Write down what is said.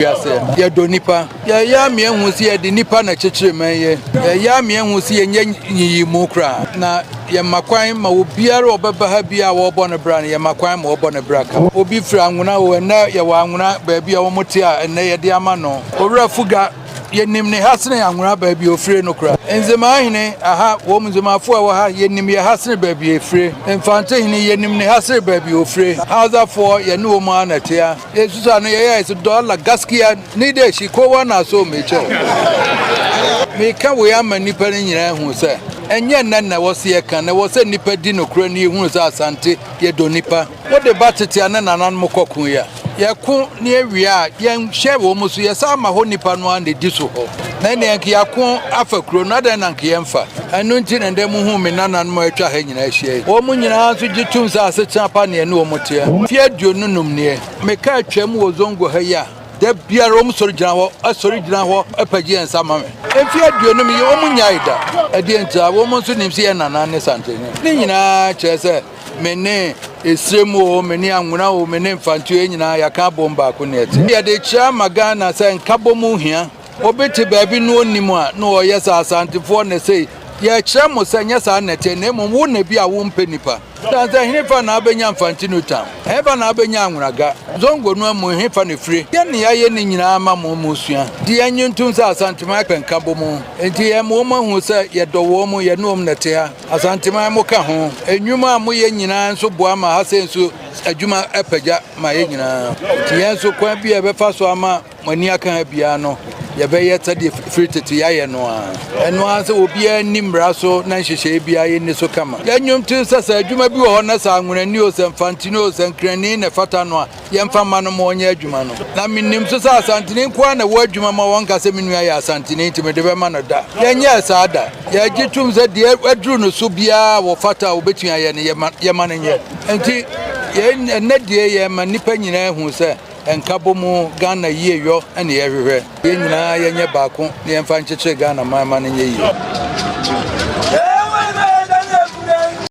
Wiase, yɛdɔ nnipa. Yɛyɛ ama yɛahu sɛ yɛde nnipa na ɛkyekyere man yi. Yɛyɛ ama yɛahu sɛ yɛnyɛ nyiyimu koraa, na yɛma kwan ma obiara a ɔbɛba ha bi a wɔrebɔ no bra no, yɛma kwan ma ɔbɔ ne bra ka. Obi firi Anwona o, ɛnnɛ yɛwɔ Anwona baabi a wɔte a ɛnnɛ yɛde ama no. Owura Fuga, yɛnim ne ha sene Anwona baabi a ɔfire no koraa. Nzemaa hene, aha, wɔn Nzemafoɔ a ɛwɔ ha, yɛnim yɛ ha sene baabi a ɛfire. Mfantse hene, yɛnim ne ha sene baabi a ɔfire. Hausafoɔ, yɛne wɔn ara na ɛte ha. Yesu sa no yɛyɛ sɛ dɔla gaskiya ni dɛ shi kowa na so mai kyɛw. Meka wei ama nnipa no nyinaa ahu sɛ ɛnyɛ nnɛ na ɛwɔ sɛ yɛka na ɛwɔ sɛ nnipa di nokorɛ na yɛhunu sɛ Asante yɛdɔ nnipa. Wode ba tete a na nananom kɔ ko yi a, yɛko na yɛwie a yɛnhyɛ wɔn so, yɛsan ma hɔ nnipa no ara na ɛdi so hɔ. Na ɛnneɛ anka yɛako afa kuro no, adɛn na anka yɛmfa? Ɛno nti na nnɛ muhu me nananom a atwa ha nyinaa ahyia yi. Wɔn nyinaa nso gye tom sɛ asetena pa na yɛne wɔn teɛ. Mfe 25 nie, mekaa Twam wɔ Zongo ha yi a, da biara wɔsɔre gyina hɔ, sɔre gyina hɔ pagye yɛn nsa ma me. Mfe 50 yi, wɔnnyae da. Ɛdeɛn ntia? Wɔn nso nim sɛ yɛn nana ne Santehene. Ne nyinaa kyerɛ sɛ me ne Esrem o, me ne Anwona o, me ne Mfantse o, yɛn nyinaa yɛaka abom baako na yɛte. Yɛde kyerɛ ama Ghana sɛ nkabom hia. Obi te baabi na ɔnnim a, na ɔyɛ sɛ Asantefoɔ na sei. Yɛkyerɛ mo sɛ nyɛ saa na ɛteɛ, na mmom wo na bi a wompɛ nnipa. Ɛsiane sɛ hefa na abɛnya Mfantse Town? Hefa na abɛnya Anwonaga? Zongo no amu hefa na ɛfire? Yɛn na yɛayɛ ne nyinaa ama mo mmusua. Nti yɛnnye ntom sɛ Asanteman pɛ nkabom. Nti yɛma wɔn ahu sɛ yɛdɔ wɔn, yɛne wɔn na ɛte ha. Asanteman moka ho. Nnwuma a moyɛ nyinaa nso boa ma ha sei nso adwuma pagya ma yɛn nyinaa. Nti yɛn nso kwan bi a yɛbɛfa so ama Mo ani aka ha biara no, yɛbɛyɛ sɛdeɛ firi tete yɛayɛ no ara. Ɛno ara sɛ obiara nni mmara so na nhyehyɛeɛ biara yɛnni so kama. Yɛn nnwom te sɛ sɛ adwuma bi wɔ hɔ na sɛ anwonani o, sɛ mfantini o, sɛ nkrani na ɛfata no a, yɛmfa mma no ma ɔnyɛ adwuma no. Na menim nso sɛ Asanteni nko ara na ɛwɔ adwuma ma wɔnka sɛ me nua yɛ Asanteni nti mede bɛma no da. Yɛnyɛɛ saa da. Yɛgye tom sɛ deɛ aduru no so biara a wɔfata a wɔbɛtumi ayɛ no, yɛma yɛma no nyɛ. Enti yɛn ɛnnɛ deɛ yɛma nnipa nyinaa hu sɛ Nkabɔmu, Ghana yieyɔ ne yɛhwehwɛ. Yɛn nyinaa yɛnyɛ baako na yɛmfa nkyekyere Ghana man ma no nyɛ yie.